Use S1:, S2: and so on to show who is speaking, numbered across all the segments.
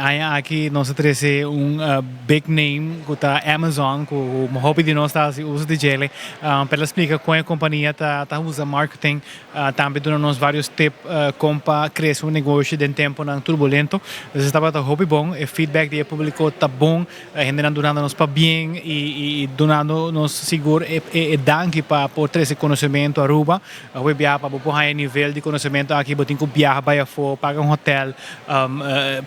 S1: Aña aki nos a trece un big name cu ta Amazon, cu hopi di nos ta haci uso di djele, pero el a splica con e compania ta usa marketing, tambe duna nos varios tip con pa crece un negoshi den temponan turbulento. Entonces tabata hopi bon, e feedback di e publico ta bon, hendenan dunando nos pabien y dunando nos sigur e danki pa por trece conocemento Aruba. Hopi biaha pa bo por haña e nivel di konosementu aki bo tin ku biaha bai afó, paga un hotel,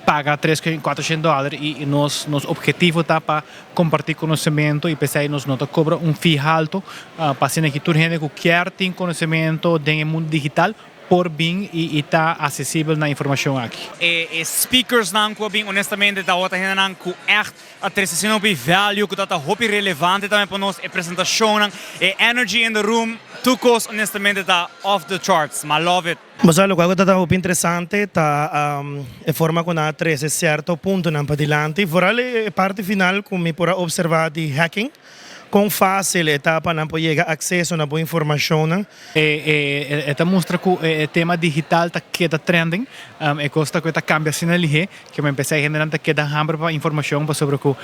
S1: paga tres kuatroshen dòler i nos nos objetivo ta pa kompartí konosementu i p'esei nos no ta kobra un fee haltu pa asina ki tur hende ku kier tin konosementu den e mundu digital por bin i ta asesibel na informashon aki.
S2: E speakersnan ku a bin honestamente ta ota hendenan ku ègt a trese asina hopi value ku ta ta hopi relevante tambe pa nos, e presentashonnan, e energy in the room, tur kos honestamente ta off the charts, ma love it.
S3: Bo sa lokual ku ta ta hopi interesante ta e forma ku nan a trese sierto puntonan padilanti, vooral e parti final ku mi por a observa di hacking, kon fásil e ta pa nan por yega akseso na bo informashonnan.
S1: E ta mustra ku e tema digital ta keda trending, e kos ta ku e ta kambia asina lihé. Ke men pensá e hendenan ta keda hamber pa informashon pasobra ku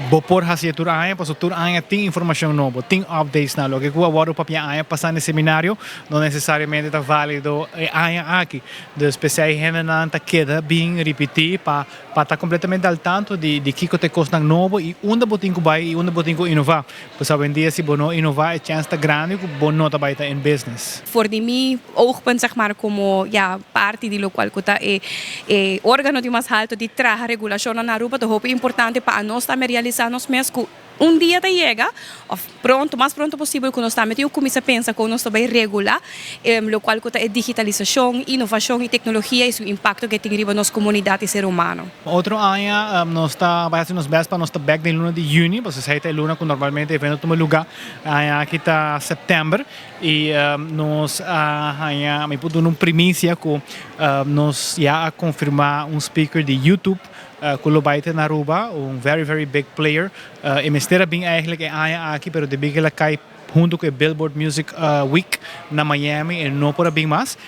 S1: bo por hasi e tur aña pasobra tur aña tin informashon nobo, tin updates nan. Loke ku a wòrdu papia aña pasá na e seminario no nesesariamente ta válido e aña aki. Dus p'esei e hendenan ta keda bin ripití pa pa ta kompletamente al tanto di di kiko ta e kosnan nobo i unda bo tin ku bai i unda bo tin ku inová. Pasobra awendia si bo no inová e chèns ta grandi ku bo no ta bai ta in business.
S4: For di mi oogpunt zeg maar como ya parti di locual cu ta e e organo di mas halto di traha regulacionnan na Aruba ta hopi importante pa anos tambe realisa nos mes cu un dia ta yega of pronto mas pronto posibel cu nos tambe tin cu cuminsa pensa con nos ta bay regula locual cu ta e digitalisacion, innovacion y tecnologia y su impacto cu e tin riba nos comunidad y ser humano.
S1: Otro aña nos ta bay haci nos best pa nos ta bek den luna di juni, pasobra esey ta e luna cu normalmente evento tuma luga. Aña aki ta september. Y nos a haña, mi por duna un primicia cu nos ya a confirma un speaker di YouTube cu lo bay ta na Aruba, un very very big player. E mester a bin eigenlijk e aña aki pero debi cu el a cay hunto cu e Billboard Music Week na Miami e no por a bin mas.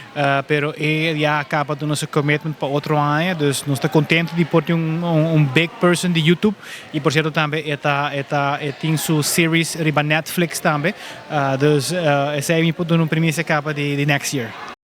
S1: Pero e ya a caba duna su commitment pa otro aña, dus nos ta contento di por tin un big person di YouTube. Y por cierto tambe e ta e ta e tin su series riba Netflix tambe. Dus esey mi por duna un primicia caba di next year.